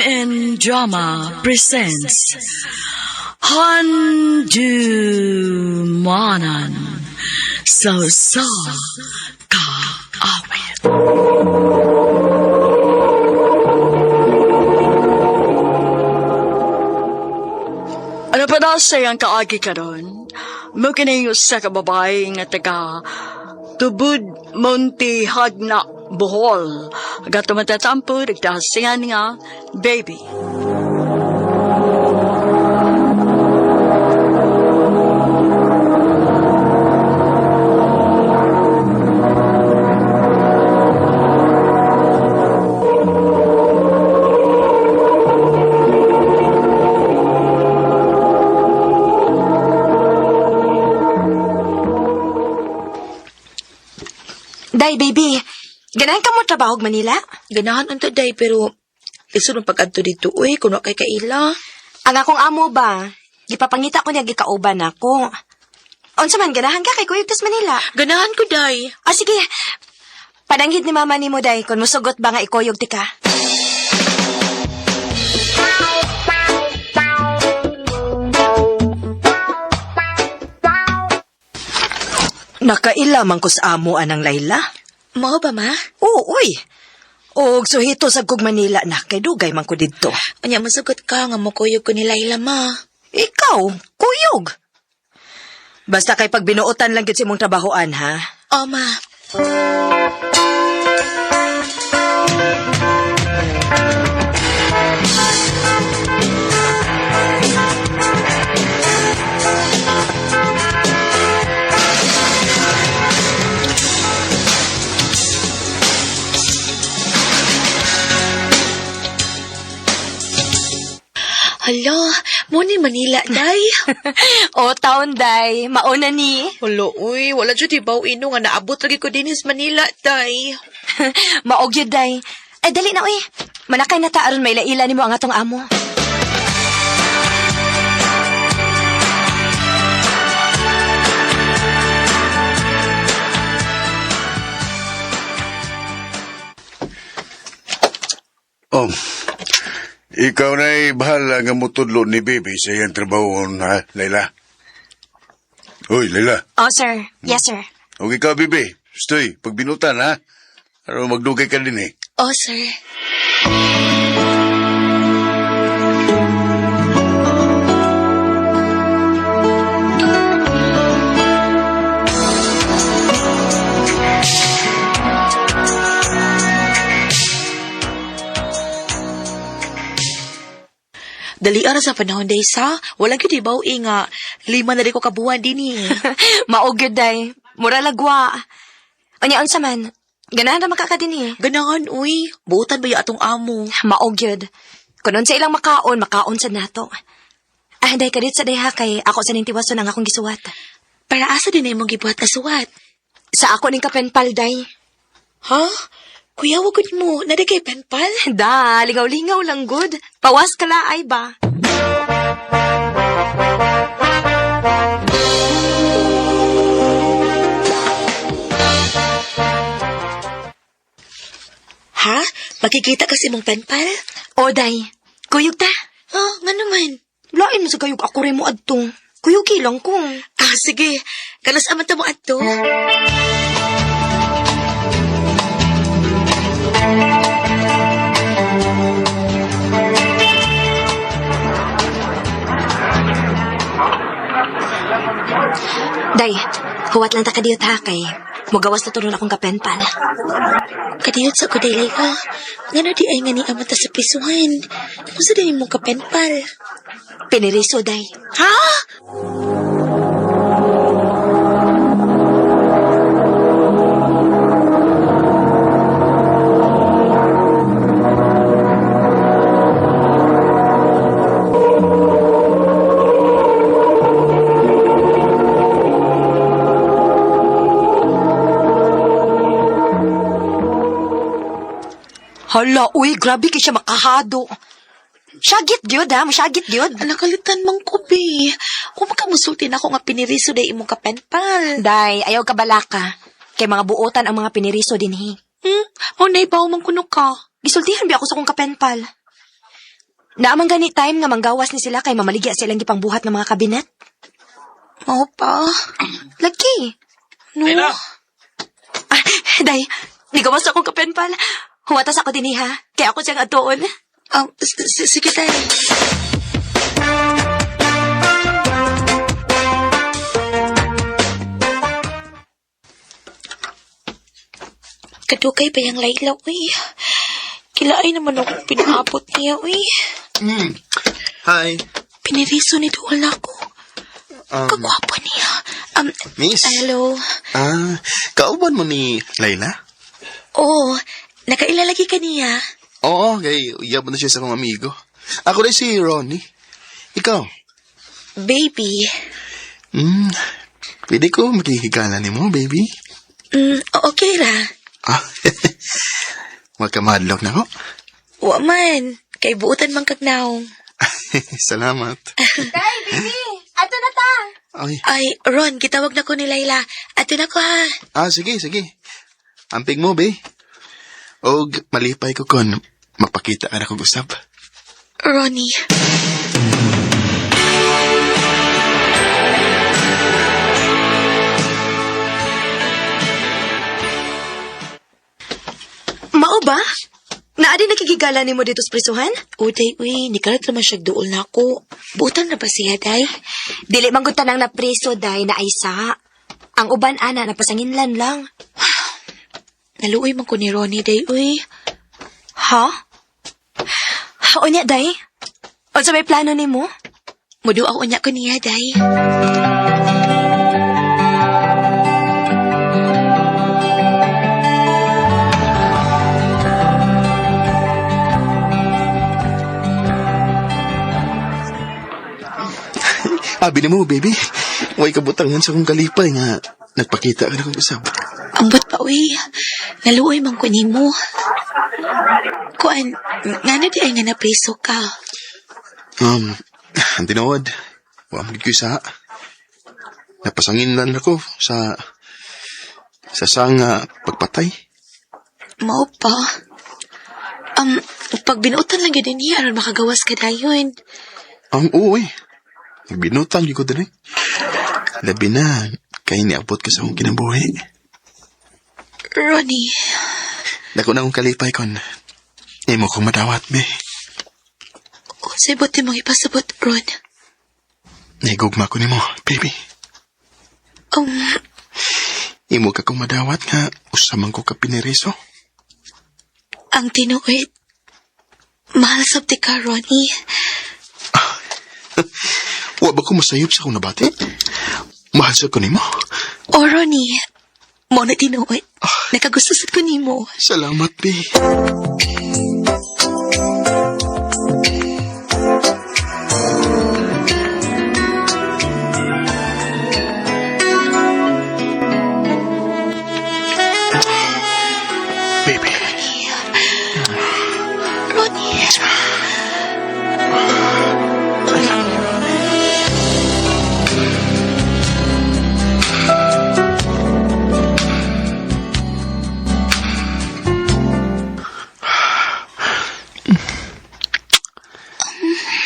MN Drama presents Handumanan sa sa Kaawit. Ano pa daw sa iyang kaagi karon? Mo kini sa kababae nga taga Tubod Monte Hagna, Bohol. Gato matatampo, nagtahasingan nga, baby. Day, baby. Ganahan ka mo trabaho og Manila? Ganahan unta day pero lisod man pag-adto dito uy kuno kay kaila. Ang akong amo ba? Gipapangita ko niya gikauban ako. Unsa man ganahan ka kay kuyog tas Manila? Ganahan ko day. Ah, sige. Padanghid ni mama nimo day kung musugot ba nga ikuyog ti ka. Nakaila man ko sa amo anang Layla. Mao ba ma? Oo, uy. Og suhito sa kog Manila na kay dugay man ko didto. Unya musugot ka nga mokuyog ko ni Laila ma. Ikaw, kuyog. Basta kay pagbinuotan lang gyud sa imong trabahoan ha. O ma. Hala, mo ni Manila, day. O taon day, mauna ni. Hala, uy, wala jud ibaw ino nga naabot lagi ko dinhi sa Manila, day. Maog yun day. Ay dali na uy. Manakay na ta aron maila-ila nimo ang atong amo. Oh, ikaw na'y bahala nga mutudlo ni baby sa iyang trabaho, ha, Layla? Uy, Layla. Oh sir. Yes sir. O ikaw, baby. Stoy, pagbinutan, ha? Ano, magdugay ka din, eh. Oh, sir. Dali ara sa panahon day sa, walang gyud ibaw nga 5 na rin ko kabuan dinhi. Maog yun day. Mura lagwa. Unya unsa man? Ganahan ra makaka dinhi. Ganahan uy, buotan ba yung atong amo? Maog yun. Kung unsa ilang makaon, makaon sad nato. Ah, day kadit sa day ha kay ako sa ning tiwason ang akong gisuwat. Para asa din na imong gibuhat na suwat? Sa ako ning kapenpal day. Ha? Kuya, wag gud mo. Nari kay penpal? Da, lingaw-lingaw lang good. Pawas ka laay ba? Ha? Makikita kasi mong penpal? O day, kuyog ta. Oh, nga naman. Lain mo sa kayog ako rin mo adto. Kuyog lang ko. Ah, sige. Kanas aman ta mo adto. Day, huwat lang ta kadiyot ha kay mugawas na turon akong kapenpal. Kadiyot sa kuday Layla. Ngano di ay nga ni aman ta sa prisuhan? Unsa din imong kapenpal? Piniriso day. Ha? Hala, uy, grabe kay siya makahado. Syagit gyud ha, masyagit gyud. Nakalitan man ko, be. Kung makamusulti na ako nga piniriso day imong kapenpal. Day, ayaw ka balaka. Kay mga buotan ang mga piniriso dinhi. Hmm? O, naibaw man kuno ka. Gisultihan ba ako sa akong kapenpal? Naamang gani time nga manggawas ni sila kay mamaligya silang gipangbuhat ng mga kabinet. Mao pa. Lagi. No. Layla! Ah, day, di ko mas akong kapenpal. Huwatas ako din ha. Kaya ako siyang atuon. Sige tay. Kadugay pa yung Layla, uy. Kilaay naman ako pinaabot niya, uy. Hi. Piniriso ni Duol na ako. Kagwapo niya. Miss. Hello. Ah, kauban mo ni Layla? Oo, nakailalagi ka niya. Oo, kay uyab na siya sa akong amigo. Ako rin si Ronnie. Ikaw? Baby. Pwede ko makikigala ni mo, baby. Okay ra. Ah, magkamadlok na ko. Wa man. Kay buutan man kag naong. Salamat. Day, baby! Ato na ta! Ay, Ay, Ron, gitawag na ko ni Layla. Ato na ko ha. ah, sige, sige. Amping mo, be. Og malipay ko kon mapakita ka na kong usap. Ronnie. Mao ba? Naa di nakigigala nimo dito sa prisuhan? Uday, uy, nikalat naman siya duol na ako. Buutan na ba siya, day? Dili man gud tanang napriso day na isa. Ang uban ana napasanginlan lang. Naluoy man ko ni Ronnie, day, uy. Ha? Unya day? Unsa may plano nimo? Muduaw unya ko niya, day. Abi ni mo, baby. Way kabutangan sa akong kalipay nga nagpakita ka na kong usap. Ambot pa, uy. Naluoy man ko nimo. Kuan, nga na di ay nga napriso ka. Ang tinuod, wa man gid ko sa napasangin lang ako sa sa pagpatay. Mao pa. Pag binuotan lang yun niya, aron makagawas ka dayon. Ang oo eh. Nagbinutan gyud ko dinhi. Labi na kay niabot ka sa akong kinabuhi. Ronnie, Dako na akong kalipay kon. Imo kong madawat, be. unsay buti mong ipasabot, Ron? Nahigugma ko nimo, baby. Imo ka kong madawat nga usaman ko ka piniriso. Ang tinuod, mahal sab ti ka, Ronnie. Wa ba ko masayop sa akong nabati? Mahal sa ko nimo. O, Ronnie, mo na tinuod. Nakagusto sad ko nimo. Salamat, be. Baby. Ronnie.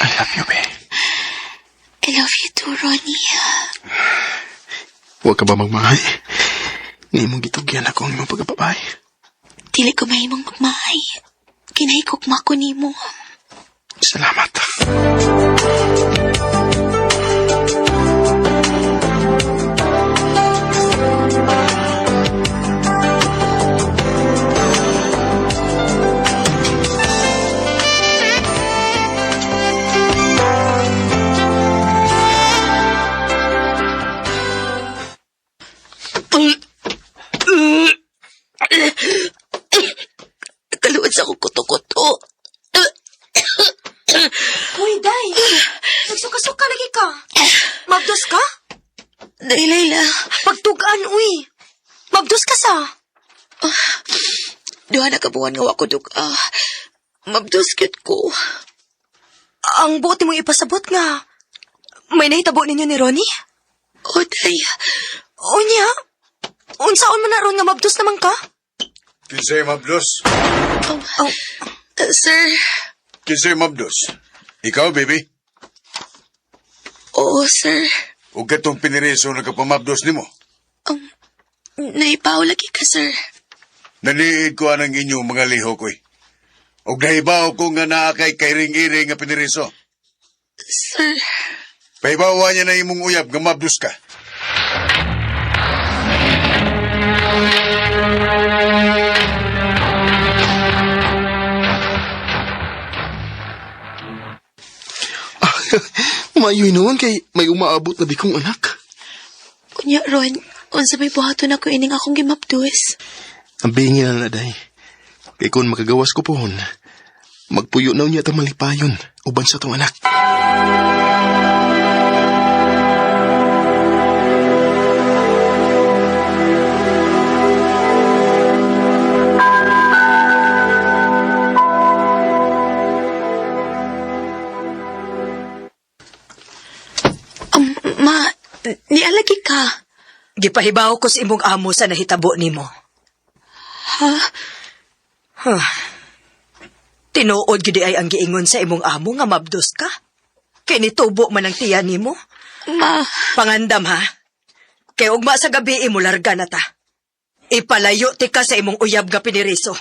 I love you, babe. I love you too, Ronnie. Huwag ka ba magmahay? Hindi mong gitugyan ako ang imong pagkababay. Dili ko mahimong magmahay. Kinahigugma ko nimo. Salamat. Nakaluod sa akong kuto-kuto. Uy, day. Nagsuka-suka lagi ka. Mabdos ka? Day, Layla. Pagtugaan, uy. Mabdos ka sa. Duha na kabuan nga wa ko dug-a. Mabdos gyud ko. Ang buot mong ipasabot nga. May nahitabo ninyo ni Ronnie? O, day. Unya? Unsaon man na ron nga mabdos naman ka? Kinsay mabdos? Oh, sir. Kinsay mabdos? Ikaw, baby, Oo, sir. ug katong piniriso nagapamabdos nimo. Naipaw lagi ka, sir. Naniid ko anang inyong mga lihok, oy. Ug nahibaw ko nga naa kay kairing-iring nga piniriso. Sir, Pahibawa niya na imong uyab nga mabdos ka. Mayoy noon kay may umaabot na kong anak. unya Ron, unsa may buhaton ako ining akong gimapdus. Ang bingi na na, day. Kay kung makagawas ko pohon, magpuyo na niya itong malipayon uban sa tong anak. Ma, nialagi ka. Gipahibaw ko sa imong amo sa nahitabo nimo. Ha? Huh. Tinuod gid ay ang giingon sa imong amo nga mabdos ka. Kay nitubo man ang tiyan nimo. Ma, Pangandam ha. Kay ugma sa gabi imo larga na ta. Ipalayo ti ka sa imong uyab nga piniriso.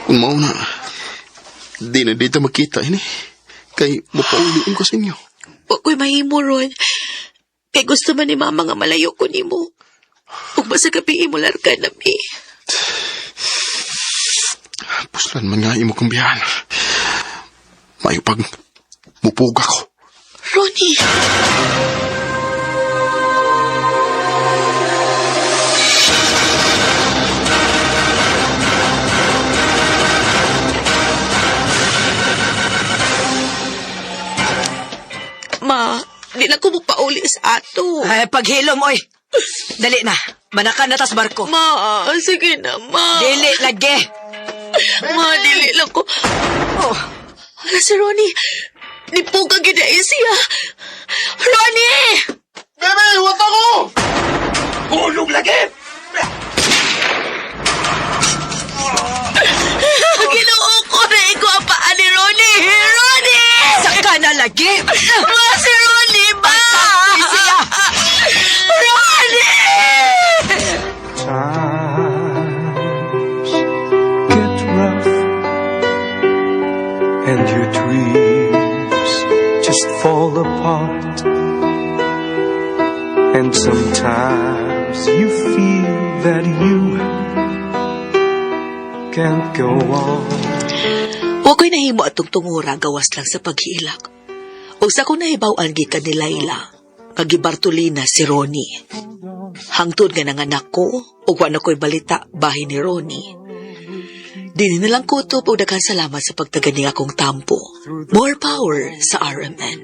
Kung mao na, di na dito makita ini. Kay mapauliin ko sa inyo. wa ko'y mahimo Ron. Kay gusto man ni mama nga malayo ko nimo. Ug sa gabi imo larga na mi. Puslan man nga imo kong biyahan. Mayo pag mupuga ko. Ronnie! Ma, di na ko mupauli sa ato. Ay, paghilom oy. Dali na. Manaka na tas barko. Ma, sige na, ma. Dili lagi. Ma, dili lang ko. Oh. Hala si Ronnie. Nipuga gid ay siya. Ronnie! Bebe, huwag ako! Ulog lagi! Ginoo ko na ikaw ang paa ni Ronnie! Ronnie! Saka na lagi. Ma, si Ronnie ba? Siya. Ronnie! Times get rough and your dreams just fall apart. And sometimes you feel that you can't go on. Wa ko'y nahimo atong tungura gawas lang sa paghilak. Ug sa akong nahibaw-an gikan ni Laila, nga gibartolina si Ronnie. Hangtod nga nanganak ko, ug wa na ko'y balita bahin ni Ronnie. Dini na lang kutob og daghan salamat sa pagtaganing akong tampo. More power sa RMN.